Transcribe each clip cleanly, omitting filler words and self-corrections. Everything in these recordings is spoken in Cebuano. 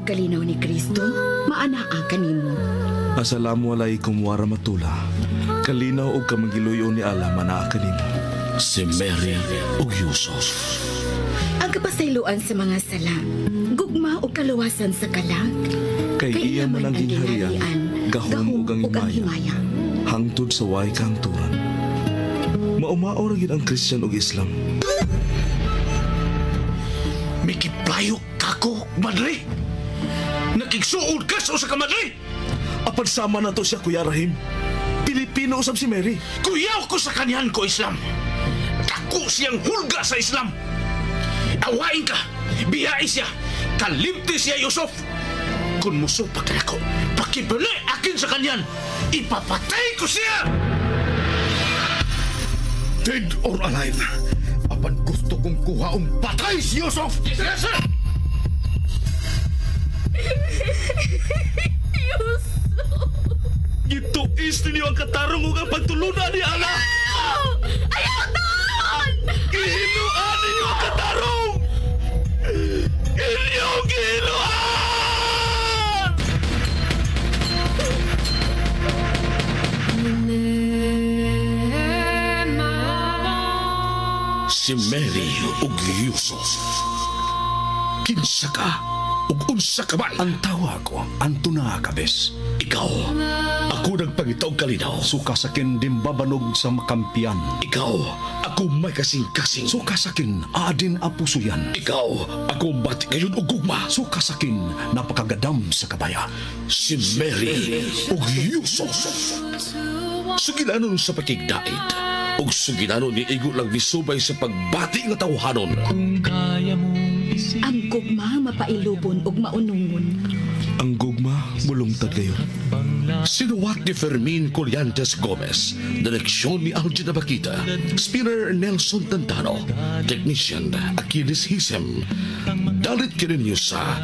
kalinaw ni Kristo, maanaa kanimo. Assalamu alaikum warahmatullah. Kalinaw og kamangiluyo ni Allah manaa kanimo. Si Mary ug Yusuf. Ang kapasayloan sa mga sala, gugma o kaluwasan sa kalag. Kay iya man ang gingharian, gahom ug ang himaya. Hangtod sa way kahangturan. Maumao ra gyud ang Christian ug Islam. Mikiplayo kako, madre. Nakigsuod ka sa usa ka madre. Apan sama na to siya, Kuya Rahim. Pilipino usab si Mary. Kuyaw ko sa kanyan ko, Islam. Dako siyang hulga sa Islam. Awain ka, biyai siya, kalimti siya, Yusuf. Kung musupak na ako, pakibali akin sa kanyan, ipapatay ko siya! Dead or alive, apan gusto kong kuhaong patay si Yusuf! Yes, sir! Yusuf! Gituis ninyo ang katarong ug ang pagtulunan ni Allah! Ayaw taon! Gihinuan ninyo ang katarong! Inyong gihinuan! Si Mary ug Yusuf. Kinsa ka ug unsa ka man? Ang tawa ko, Antona Cabes. Ikaw, ako nagpangita og kalinaw. Suka sakin dimbabanog sa makampiyan. Ikaw, ako may kasing-kasing. Suka sakin, aadin apusuyan. Ikaw, ako bati ngayon og gugma. Suka sakin, napakagadam sa kabaya. Si Mary ug Yusuf. Sugilanon sa pakigdait ug sugilanon ni igo lang misubay sa pagbati nga tawhanon. Kung kaya mong isipin Ang gugma mapailubon ug maunungon. Ang gugma mulungtad kayo. Sinuwat ni Fermin Collantes Gomez, direksyon ni Algin Abakita, spinner Nelson Tantano, technician Achilles Hisem. Dalit kininyo sa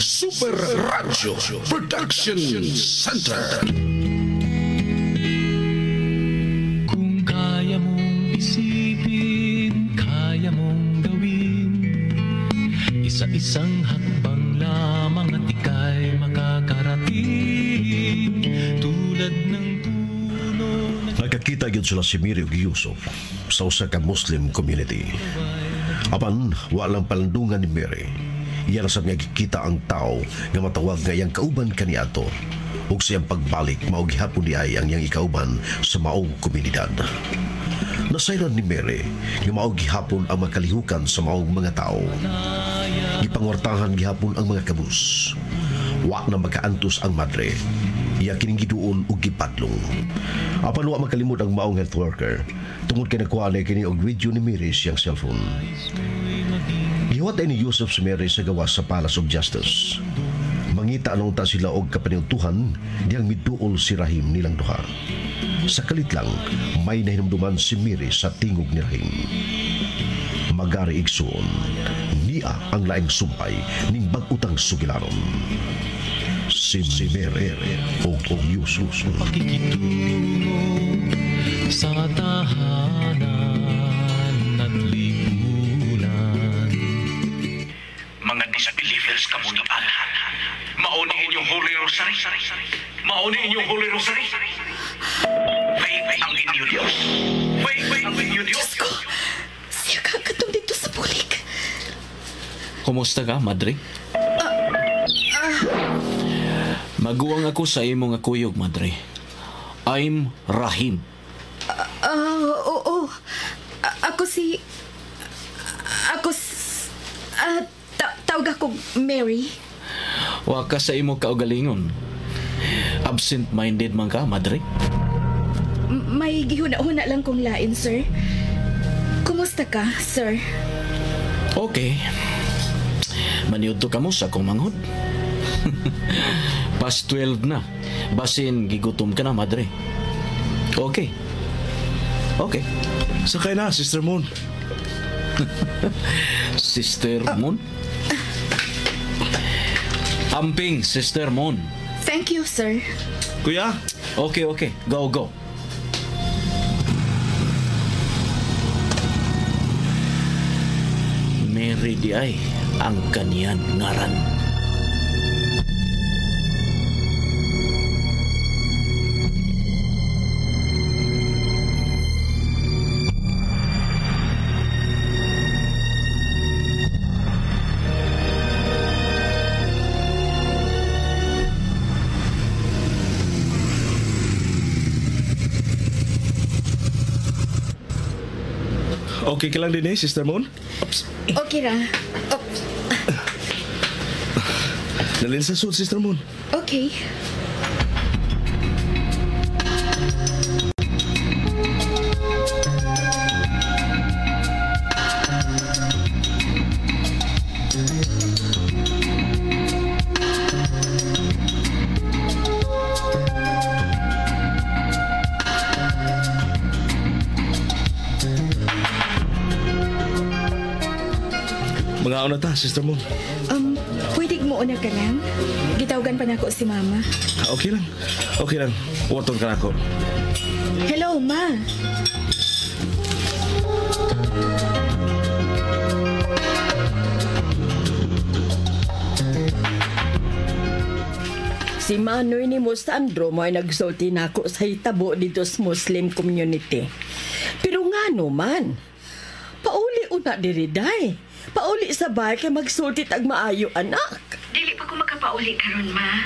Super Radio Production Center. Kung kaya mong isipin, kaya mong gawin. Isa-isang hakbang lamang at ika'y makakarating. Tulad ng puno na Nagkakita gyud sila si Mary ug Yusuf sa usa ka Muslim community. Apan walang palandungan ni Mary. Iya ra sad nga gikita ang tao nga matawag nga iyang kauban kaniadto. Ug siyang pagbalik mao gihapon di ay ang iyang ikauban sa maong komunidad. Nasayran ni Mary nga mao gihapon ang makalihukan sa maong mga tao. Gipangwartahan gihapon ang mga kabus. Wa na makaantos ang madre. Iya kining giduol ug gipadlong. Apan wa makalimot ang maong health worker tungod kay nakuha na kini og video ni Mary siyang cellphone. Gihuwat ay ni Yusuf si Mary sa gawas sa Palace of Justice. Mangita anong ta sila og kapaniltuhan diyang miduol si Rahim nilang duha. Sa kalit lang, may nahinumduman si Mary sa tingog ni Rahim. Magari igsuon, niya ang laing sumpay ning bag-utang sugilanon. Si Mary og Yusuf. pakikitungo sa tahanan at lipunan. Mga disbelievers ka muna pala. Mauni inyong Holy Rosary. Mauni inyong Holy Rosary. Fake ang inyo Diyos. Fake ang inyo Diyos. Diyos ko, siya kakatong dito sa bulik. Kumusta ka, madre? Maguwang ako sa imong kuyog, madre. I'm Rahim. Oo. Ako si... Ako... Tawag ako Mary. Wa ka sa imo kaugalingon. Absent-minded man ka, madre. May gihuna-huna lang kong lain, sir. Kumusta ka, sir? Okay. Maniudto ka mo sa akong manghod. Past 12 na. Basin, gigutom ka na, madre. Okay. Okay. Sakay na, Sister Moon. Sister Moon? Amping, Sister Moon. Thank you, sir. Kuya? Okay, okay. Go, go. Mary di ay ang kanyan ngaran. Okay ka lang din eh, Sister Moon? Oops. Okay ra. Oops. Dalhin sa suit, Sister Moon. Okay. Mga na ta, Sister Moon. Pwede mo una ka lang? Gitawagan pa nako si Mama. Okay lang. Okay lang. Waton ka nako. Hello, Ma. Si Manoy ni mo Sandro mo ay nagsulti nako sa hitabo dito sa Muslim community. Pero nga no man, pauli una diri day. Pauli sa bahay kay magsulti tag maayo anak. Dili pa ko makapauli karon, Ma.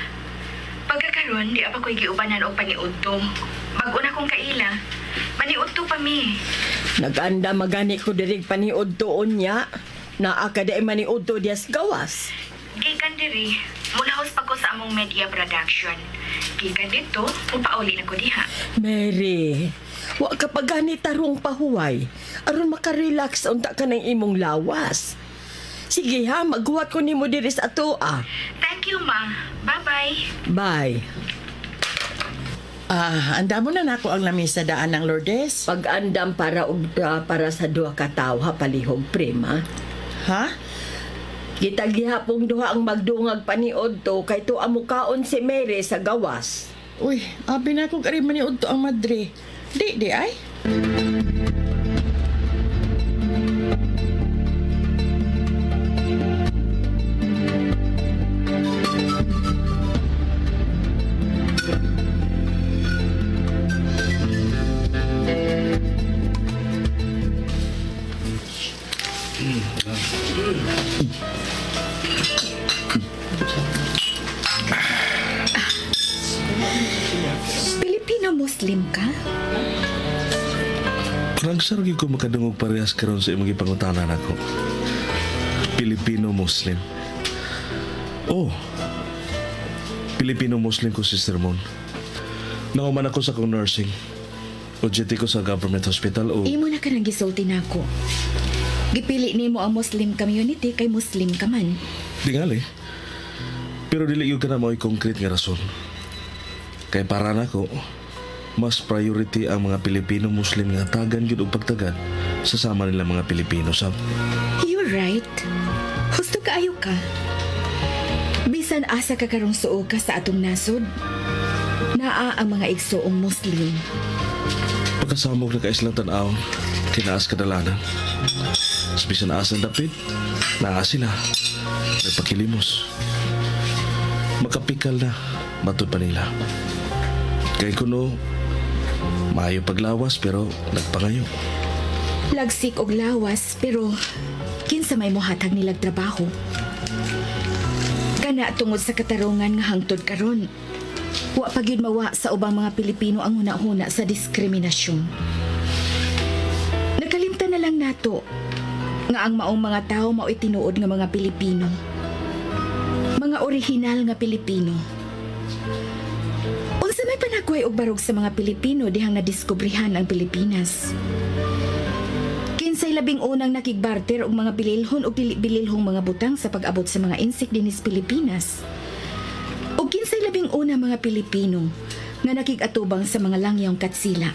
Pagkakaron, di pa ko'y giubanan og paniudto. Bag-o na kong kaila. Maniudto pa mi. Naganda magani ko diri paniudto niya. Naa ka di maniudto dias gawas. Gikan diri, mulahos pa ko sa among media production. Gikan dito, upauli na ko diha. Mary, wa ka pa gani tarong pahuway. Aron makarelax unta ka ng imong lawas. Sige ha, maghuwat ko nimo diri sa atoa. Thank you, Ma. Bye-bye. Bye. Ah, anda mo na nako ang lamisa daan ng Lourdes. Pag-andam para og para sa duha ka tawo ha palihog prima. Ha? Kita gihapong duha ang magdungag paniod to kay tuwa mukaon si Mary sa gawas. Uy, abi na ko kari maniud to ang madre. Di, di ay. Pilipino Muslim ka? Parang sargi ko makadungog parehas karon sa imong gipangutana nako. Pilipino Muslim. Oh. Pilipino Muslim ko, Sister Mon. Nahuman ako sa kong nursing. O duty ko sa government hospital o Imo na ka nang gisulti nako. Gipili nimo ang Muslim community kay Muslim ka man. Tingali. Pero dili yun ka na mao'y concrete nga rason. Kay para nako, mas priority ang mga Pilipino Muslim nga tagan gyud og pagtagad sa sama nila mga Pilipino sa You're right. Husto kaayo ka. Bisan asa ka karong suo ka sa atong nasod, naa ang mga igsoong Muslim. Pagkasamok na kaislang tan-aw, kinaas kadalanan. Sa bisan asan dapit, naa sila. Nagpakilimos. Makapikal na, matud pa nila. Kay kuno, maayo paglawas pero nagpangayo. Lagsik og lawas pero kinsa may mohatag nilag trabaho. Kana tungod sa katarungan nga hangtod karon. Wa pa gyud mawa sa ubang mga Pilipino ang huna-huna sa diskriminasyon. Nakalimtan na lang nato nga ang maong mga tao mao'y tinuod nga mga Pilipino. Mga orihinal nga Pilipino. Unsa may panagway og barog sa mga Pilipino dihang nadiskubrihan ang Pilipinas? Kinsay labing unang nakigbarter og mga bililhon og dili bililhong mga butang sa pag-abot sa mga insik dinis Pilipinas? Og kinsay labing una mga Pilipino nga nakig-atubang sa mga langyong katsila?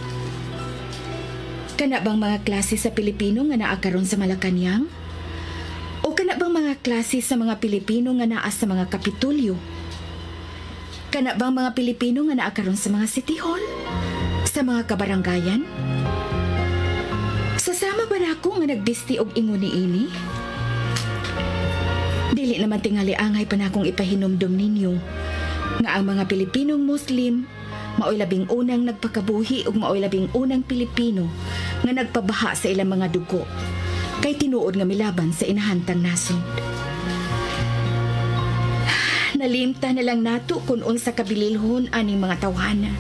Kana bang mga klase sa Pilipino nga naa karon sa Malacañang? O kana bang mga klase sa mga Pilipino nga naa sa mga Kapitolyo? Kana bang mga Pilipino nga naa karon sa mga City Hall? Sa mga kabaranggayan? Sasama ba nako nga nagbisti og ingon niini? Dili naman tingali angay pa nakong ipahinumdum ninyo nga ang mga Pilipinong Muslim maoy labing unang nagpakabuhi ug maoy labing unang Pilipino nga nagpabaha sa ilang mga dugo kay tinuod nga milaban sa inahantang nasod. Nalimta na lang nato kung unsa kabililhon aning mga tawhana.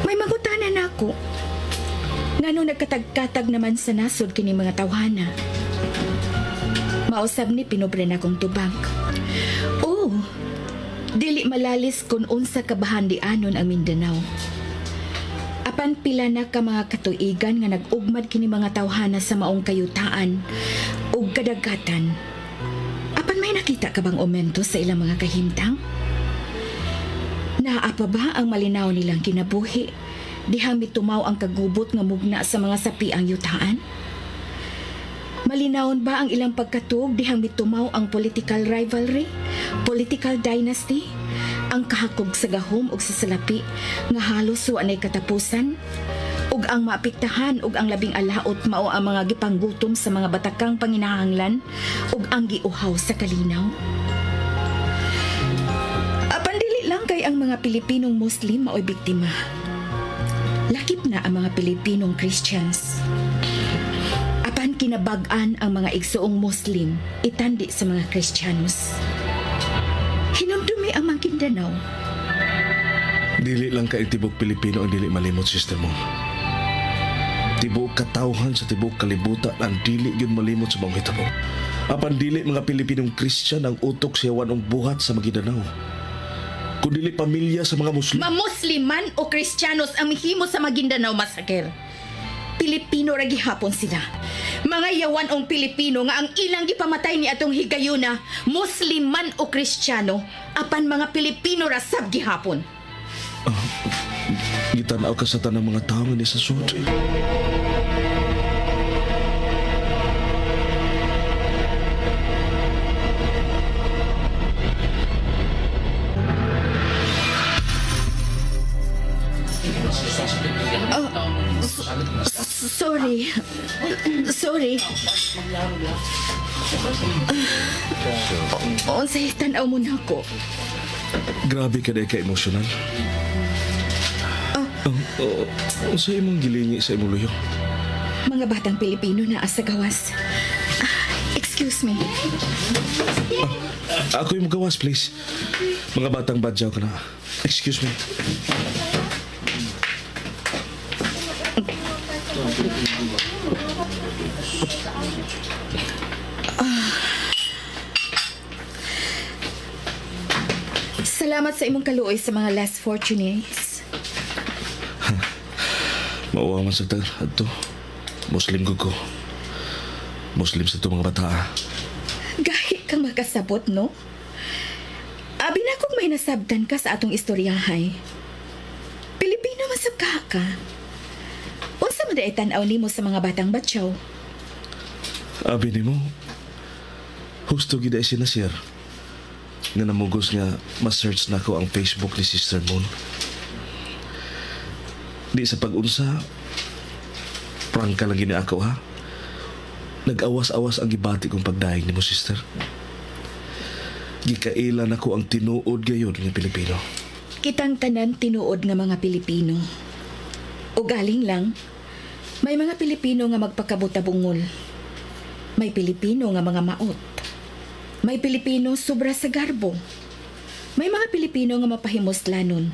May mangutana nako. Ngano nagkatag-katag naman sa nasod kini mga tawhana? Mausab ni pinobre na kong tubag. Oh, dili malalis kung unsa kabahan di anon ang Mindanao. Apan pila na ka mga katuigan nga nag-ugmad kini mga tawhana sa maong kayutaan ug kadagatan. Apan may nakita ka bang aumento sa ilang mga kahimtang? Naa pa ba ang malinaw nilang kinabuhi? Dihang mitumaw ang kagubot nga mugna sa mga sapi ang yutaan? Malinawon ba ang ilang pagkatuog dihang mitumaw ang political rivalry, political dynasty, ang kahakog sa gahom ug sa salapi nga halos wa nay katapusan, ug ang maapektahan ug ang labing alaot mao ang mga gipanggutom sa mga batakang panginahanglan ug ang giuhaw sa kalinaw? Apan dili lang kay ang mga Pilipinong Muslim mao'y biktima. Lakip na ang mga Pilipinong Christians. Apan kinabag-an ang mga igsoong Muslim itandi sa mga Kristiyanos. Hinumdumi ang Maguindanao. Dili lang kay tibok Pilipino ang dili malimot, sister mo. Tibok katawhan sa tibok kalibutan ang dili gyud malimot sa maong hitabo. Apan dili mga Pilipinong Christian ang utok sa yawan og buhat sa Maguindanao. Kung dili pamilya sa mga Muslim. Mamusliman o Kristiyanos ang mihimo sa Maguindanao massacre. Pilipino ra gihapon sila. Mga yawan ang Pilipino nga ang ilang gipamatay ni atong higayuna, Musliman o Kristiyano, apan mga Pilipino ra sab gihapon. Gitanaw ka sa tanang mga tao nga ni sa sud. Sorry. Sorry. Unsay tan-aw mo na ako. Grabe ka dahil ka-emotional. Unsay imong gilingi sa imong luyo? Mga batang Pilipino na asa gawas. Excuse me. Ako yung gawas, please. Mga batang badyaw ka na. Excuse me. Salamat sa imong kaluoy sa mga less fortunates. Mauwa man sa adto. Muslim ko ko. Muslim sa ito mga bata. Gahi kang makasabot, no? Abi na kung may nasabtan ka sa atong istoryahay. Pilipino man sab ka ka. Unsa man daay tan-aw nimo sa mga batang batyaw? Abi nimo, husto gid ay sinasir. Nga namugos nga ma-search na ko ang Facebook ni Sister Moon. Di sa pag-unsa, prangka lang gini ako ha. Nag-awas-awas ang gibati kong pagdaig nimo, sister. Gikailan ako ang tinuod gayon nga Pilipino. Kitang tanan tinuod nga mga Pilipino. Ugaling lang, may mga Pilipino nga magpakabutabungol. May Pilipino nga mga maot. May Pilipino sobra sa garbo. May mga Pilipino nga mapahimuslanon.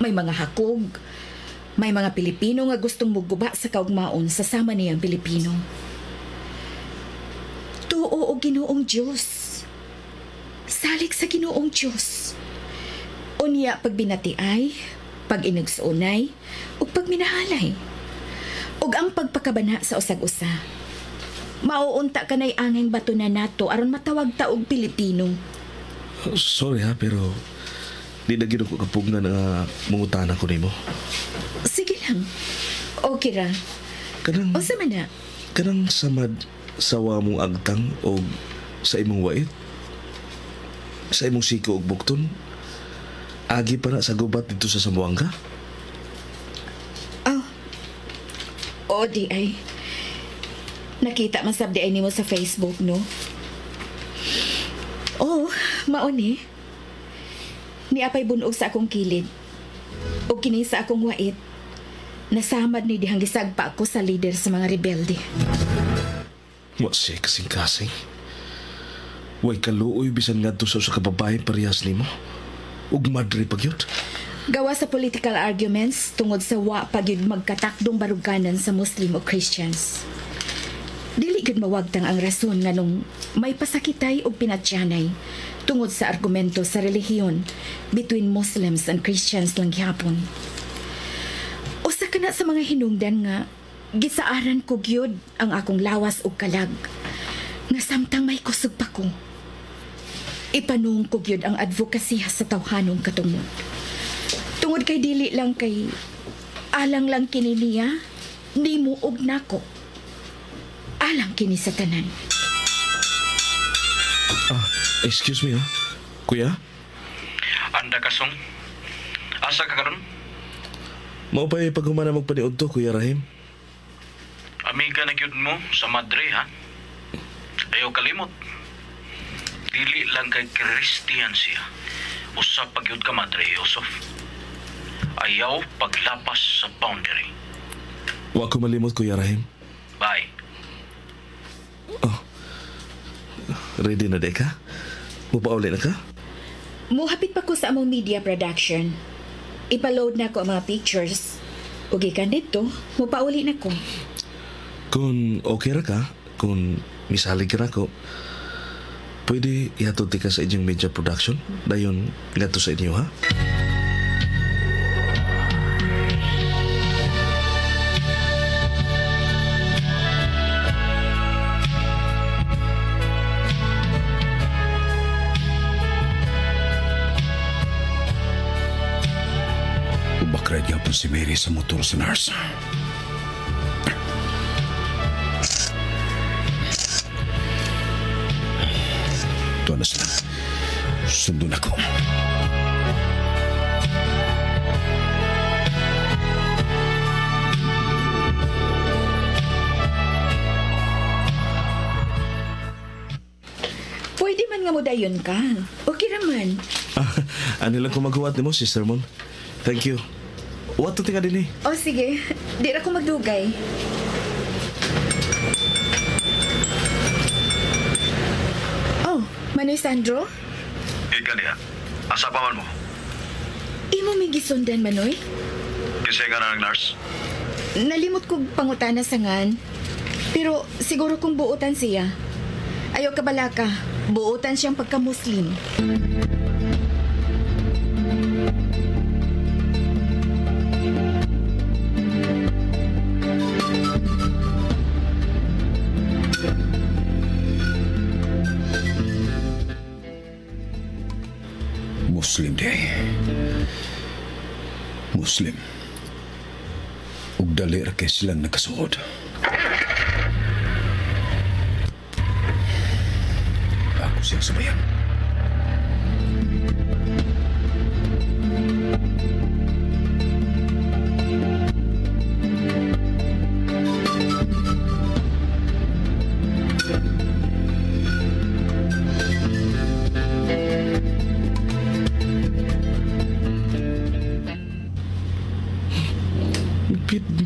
May mga hakog. May mga Pilipino nga gustong muguba sa kaugmaon sa sama niyang Pilipino. Tuo o Ginoong Diyos. Salik sa Ginoong Diyos. Unya pagbinatiay, pag-inugsunay, ug pagminahalay. Ug ang pagpakabana sa usag-usa. Mauunta ka na'y angeng bato na nato aron matawag ta og Pilipino. Sorry ha, pero di na gid ko kapugnan nga mangutana ko nimo. Sige lang. Okay ra. Kanang Unsa man na? Kanang samad sawa mong agtang o sa imong wait? Sa imong siko og bukton? Agi pa na sa gubat dito sa Zamboanga? Oh. O di ay. Nakita man sab di ay nimo sa Facebook, no? Oh, mao ni. Niapay bunog sa akong kilid. O kini sa akong wait. Nasamad ni dihang gisagpa ako sa leader sa mga rebelde. Wa siya kasing-kasing. Way kaluoy bisan ngadto sa usa ka babae parehas nimo. Ug madre pa gyud. Gawa sa political arguments tungod sa wa pagyud magkatakdong baruganan sa Muslim o Christians. Dili gyud mawagtang ang rason nganong may pasakitay og pinatyanay tungod sa argumento sa relihiyon between Muslims and Christians lang gihapon. Usa kana sa mga hinungdan nga gisaaran ko gyud ang akong lawas og kalag nga samtang may kusog pa ko. Ipanung ko gyud ang advokasya sa tawhanong katungod. Tungod kay dili lang kay alang lang kini niya, nimo og nako. Alang kini sa tanan. Excuse me ha, kuya? Anda ka, Song? Asa ka karon? Mao pa'y paghumana magpaniod to, Kuya Rahim. Amiga na gyud mo sa madre, ha? Ayaw kalimot. Dili lang kay Christian siya. Usa pa gyud ka, Madre Yusuf. Ayaw paglapas sa boundary. Wa ko malimot, Kuya Rahim. Bye. Oh. Ready na di ka? Mupauli na ka? Muhapit pa ko sa among media production. Ipaload na ko ang mga pictures. Ug gikan didto, mupauli na ko. Kung okay ra ka, kung misalig ka na ko, pwede ihatod ka sa inyong media production. Dayon, ngadto sa inyo, ha? Ubakrad yapon si Mary sa motor sa nurse. Tuwa na sila. Sundon ako. Pwede man nga mo dayon ka. Okay raman. Ano lang kung maghuwat nimo, Sister Mon. Thank you. What to ka din eh? O sige, di ra ko magdugay. Oh, Manoy Sandro? Ika niya. Asa pa man mo? Imo may gisundan, Manoy? Kasi ka na ng nurse? Nalimot kog pangutana sa ngan. Pero siguro kung buotan siya. Ayaw kabalaka, buotan siyang pagka-Muslim. Muslim day. Muslim. Ug dali ra kay silang nakasuod. Ako siyang sabayan.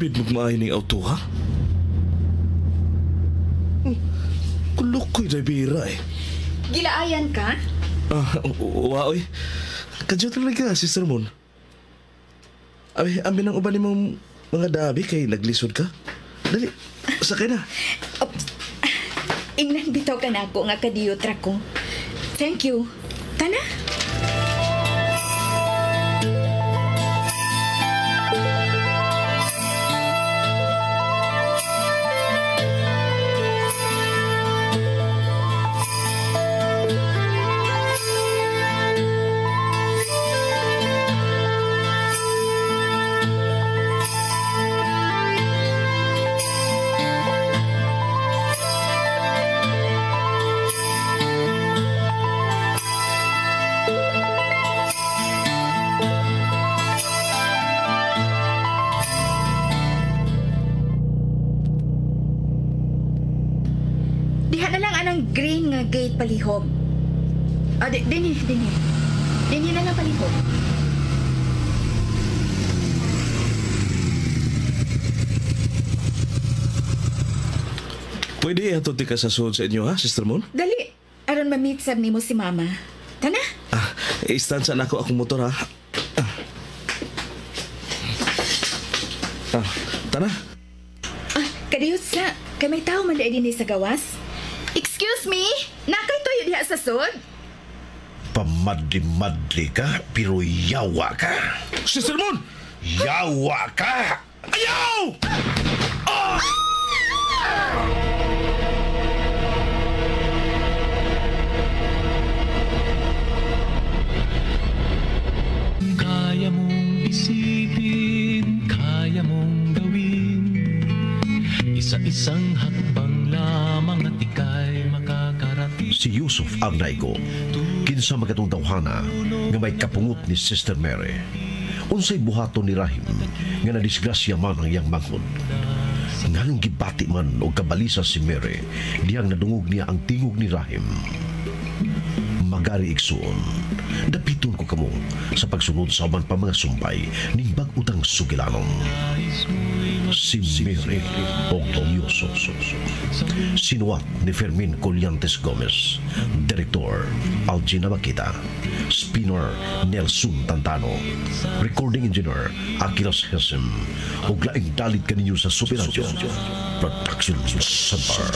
Bid magmaayo ning auto, ha? Kulukoy na bira eh. Gilaayan ka? Wa, oy. Kadyo talaga, Sister Moon. Abi, abi ng uban nimong mga dabi kay naglisod ka. Dali, sakay na. Oops. Ingnan bitaw ka na ako nga kadiyotra ko. Thank you. Tana? Diha na lang anang green nga gate palihog. Dinhi, dinhi. Dinhi na lang palihog. Pwede ihatod ka sa suod sa inyo, ha, Sister Moon? Dali, aron ma-meet sab nimo si Mama. Tana? Istansa na ako akong motor, ha? Ah, tana. Ah, kadiyot sa, kay may tao man diay dinhi sa gawas. Excuse me, nakay tuyo diha sa sud? Pamadli-madli ka, pero yawa ka. Sister Moon! Yawa ka! Ayaw! Kaya mong isipin, kaya mong gawin. Isa-isang hakbang lamang at ika'y makakarating. Si Yusuf ang naigo. Kinsa magatong tawhana nga may kapungot ni Sister Mary. Unsay buhaton ni Rahim nga nadisgrasya man ang iyang manghod. Nganong gibati man og kabalisa si Mary diyang nadungog niya ang tingog ni Rahim. Magari igsuon, dapiton ko kamo sa pagsunod sa uban pa mga sumpay ning bag-utang sugilanon. Si Mary og Yusuf. Sinuwat ni Fermin Collantes Gomez. Director Algina Makita. Spinner Nelson Tantano. Recording Engineer Aquilas Hesem. Ug laing dalit kaninyo sa Super Radio Production Center.